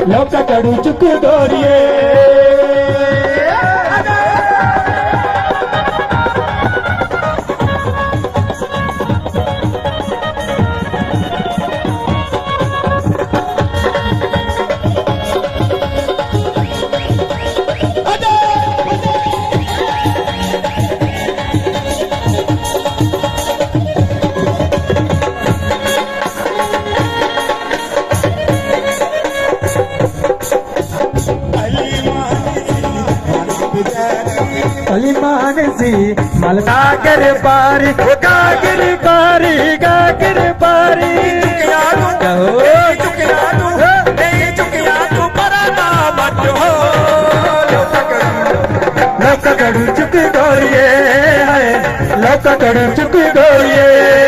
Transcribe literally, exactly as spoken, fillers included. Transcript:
लौका कड़ू चुक गोरिए। अली मान सी मलका कर बारी, गागर बारी, गागर बारी। कहो। लौका कड़ू चुक गोरिए, हाय, लौका कड़ू चुक गोरिए।